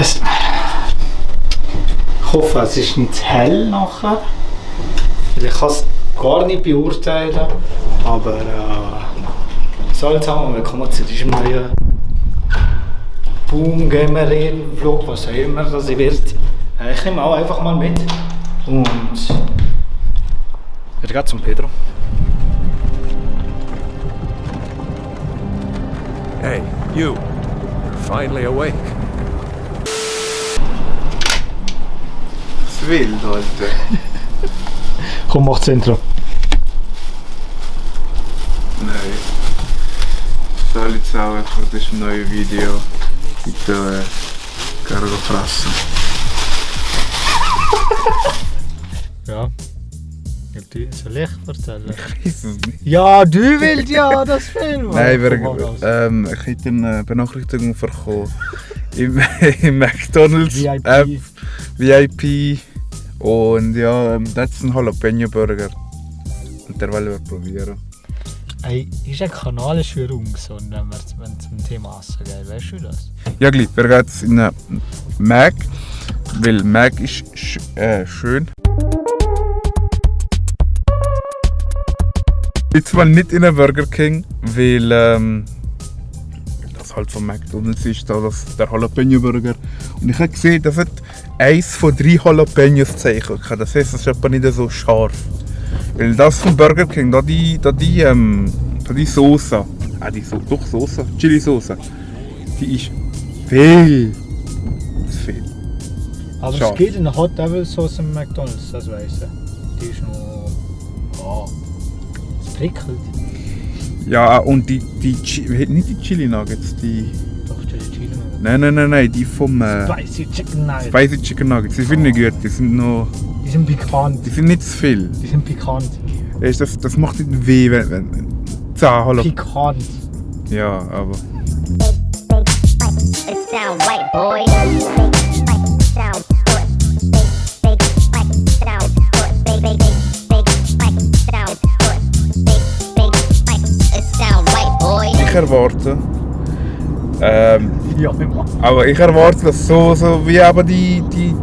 Ich hoffe, es ist nicht hell nachher. Ich kann es gar nicht beurteilen. Aber so zusammen, willkommen zu diesem neuen Boom-Gamer-Vlog, was auch immer das wird. Ich nehme auch einfach mal mit. Und wir gehen zum Pedro. Hey, you. You're finally awake. Was wild, Alter. Komm, mach das Intro. Nein. Salut zusammen, das ist ein neues Video. Bitte Cargo fressen. Ja. Soll ich erzählen? Ich weiß es nicht. Ja, du willst ja das Film! Nein, ich hätte eine Benachrichtigung bekommen. Im McDonalds VIP. App. VIP. Und ja, das ist ein Jalapeno Burger. Und der wollen wir probieren. Ey, ist ein Kanal für ungesund, wenn wir zum Thema Essen gehen, weißt du das? Ja, gleich. Wir gehen jetzt in einen Mac. Weil Mac ist schön. Jetzt mal nicht in einen Burger King, weil das halt von McDonalds ist, da der Jalapeno Burger. Und ich habe gesehen, das hat 1 von 3 Jalapenos Zeichen. Das heisst, das ist etwa nicht so scharf. Weil das vom Burger King, da die Soße, Soße, Chili-Soße, die ist viel. Viel. Aber Scharf. es geht in der Hot Devil Sauce im McDonalds, das weiss ich. Die ist noch... Oh. Es prickelt. Ja, und nicht die Chili Nuggets, die... Doch, Chili Nuggets. Nein, die vom... Spicy Chicken Nuggets. Spicy Chicken Nuggets, die sind nicht gut, die sind noch... Die sind pikant. Die sind nicht zu viel. Die sind pikant. Das macht nicht weh, wenn 10 Jalapeno... Pikant. Ja, aber... It sound white, boy. It sound good. Big sound good. Big sound good. Big it sound white, boy. Ich erwarte... Ja, immer. aber ich erwarte das so wie eben die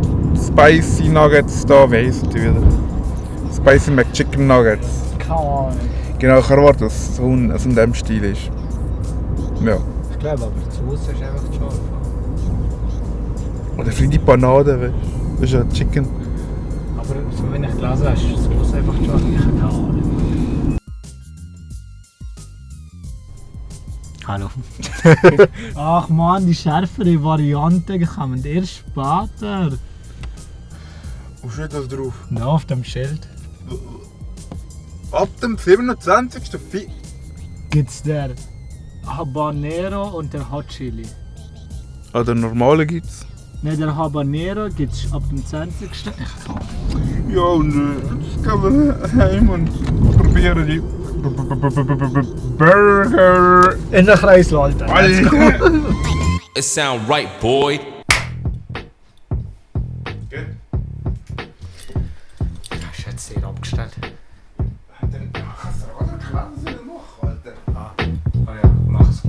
Spicy Nuggets da, weiss ich wieder. Spicy McChicken Nuggets. Keine Ahnung. Genau, ich erwarte, dass es so in dem Stil ist. Ja. Ich glaube aber, die Soße ist einfach scharf. Oder vielleicht die Panade, weißt du? Das ist ja Chicken. Aber so wenn ich gelesen habe, ist die Soße einfach scharf. Ich habe keine Ahnung. Hallo. Ach man, die schärfere Variante kommen erst später. Wo steht das drauf? Na, auf dem Schild Ab dem 27. gibt es der Habanero und der Hot Chili. Ah, der normale gibt's. Ne, der Habanero gibt es ab dem 20. Ja, und jetzt gehen wir heim und probieren die Burger. In der Kreiswalte. It sound right, boy. Das ist jetzt sehr abgestellt. Ah ja, mach's.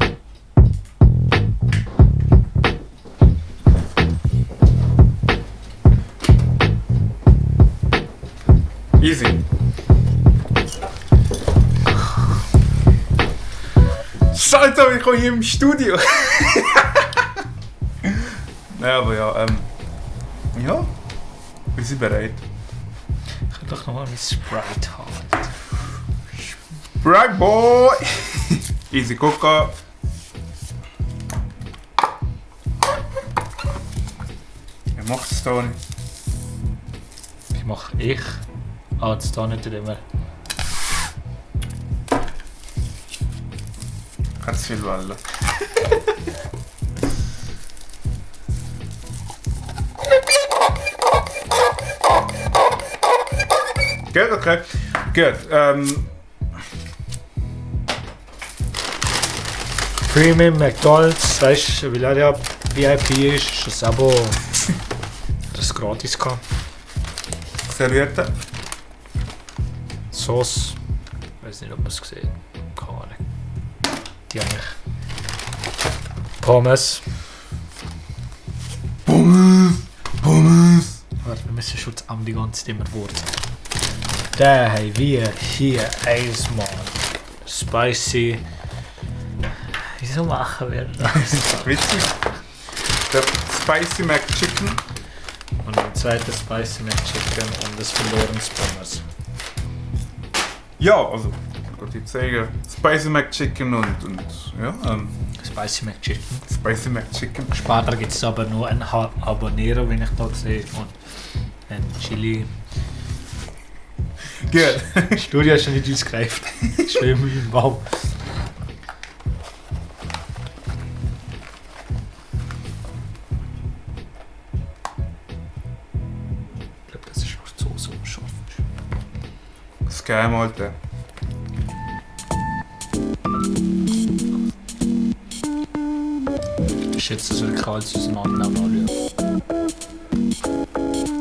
Easy. Scheiße, ich komme hier im Studio. Ja, aber ja, ja, wir sind bereit. Ich kann doch noch mal mein Sprite haben. Right, boy! Easy Coca. Wer macht es da nicht? Die mache ich. Ah, das da nicht immer. Kann es viel wollen. Gut, okay. Gut, Premium McDonalds, weißt du, weil er ja VIP ist, ist das Abo das gratis gehabt. Serviette. Sauce, weiß nicht, ob man es gesehen hat. Keine Ahnung. Die eigentlich. Pommes. Boom! müssen schon am die ganze Zeit immer wurzeln. Da haben wir hier einmal Spicy. Wieso machen wir das? Witzig. Der Spicy McChicken. Und ein zweiter Spicy McChicken und das verlorenes Pommes. Ja, also, ich kann jetzt sagen, Spicy McChicken und ja, Spicy McChicken. Spicy McChicken. Später gibt es aber noch ein Habanero, wie ich da sehe, und ein Chili. Gut. Studio hast du nicht ausgereift. Schwimmen im Baum. Ich glaube, das ist noch so scharf. Scam, Alter. Das ist jetzt so kalt auseinandernehmen.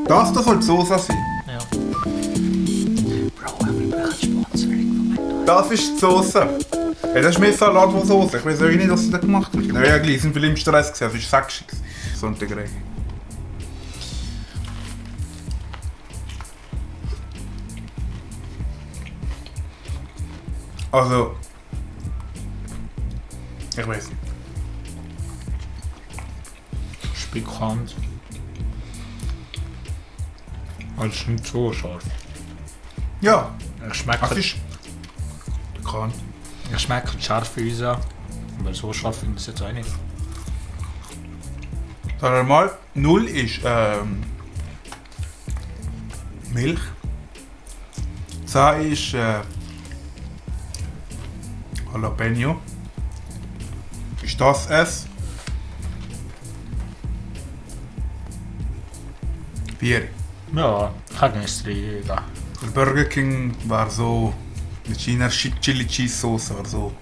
Das soll die Soße sein. Ja. Bro, wir brauchen Sponsoring von McDonald's. Das ist die Soße. Hey, das ist mehr Salat als Soße. Ich weiß auch nicht, was sie da gemacht haben. Na ja, gleich, sind viele im Stress gewesen. Das ist sexy. Sonntag. Also, ich weiß nicht. Ist pikant. Aber es ist nicht so scharf. Ja, Ich schmecke das ist bekannt. scharf wie unser. Aber so scharf finde ich es jetzt auch nicht. Sagen wir mal, 0 ist Milch. 10 ist Jalapeno. Ist das es? 4. Ja, kann nicht rein. Der Burger King war so mit China Chili Cheese Sauce war so.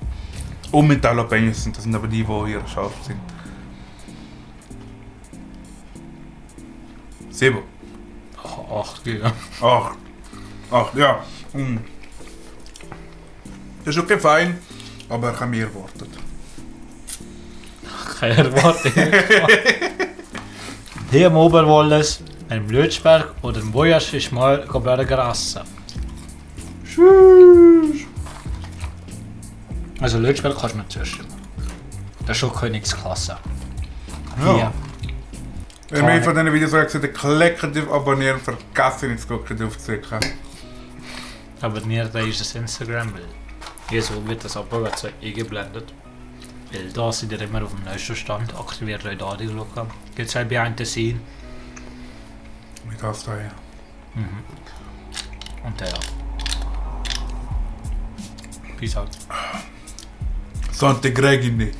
Und mit Jalapenos, das sind aber die hier scharf sind. 7. 8 Giga. 8. 8, ja. Das ist okay fein, aber ich habe mehr erwartet. Keine Erwartung. Hier im Oberwallis, im Lützberg oder im Voyage ist mal Burger essen. Also Lützberg kannst du nicht zwischen. Das ist schon Königsklasse. Ja. Wenn wir von diesen Videos gesagt klicken auf Abonnieren, vergessen nicht zu draufzuklicken. Aber nicht da ist das Instagram, weil hier so wird das Abo eingeblendet. Weil da sind ihr immer auf dem neuesten Stand, aktiviert euch da die Glocke. Gibt es halt behind the scene. Mit das da, ja. Und ja. Peace out. Sonntag Regine.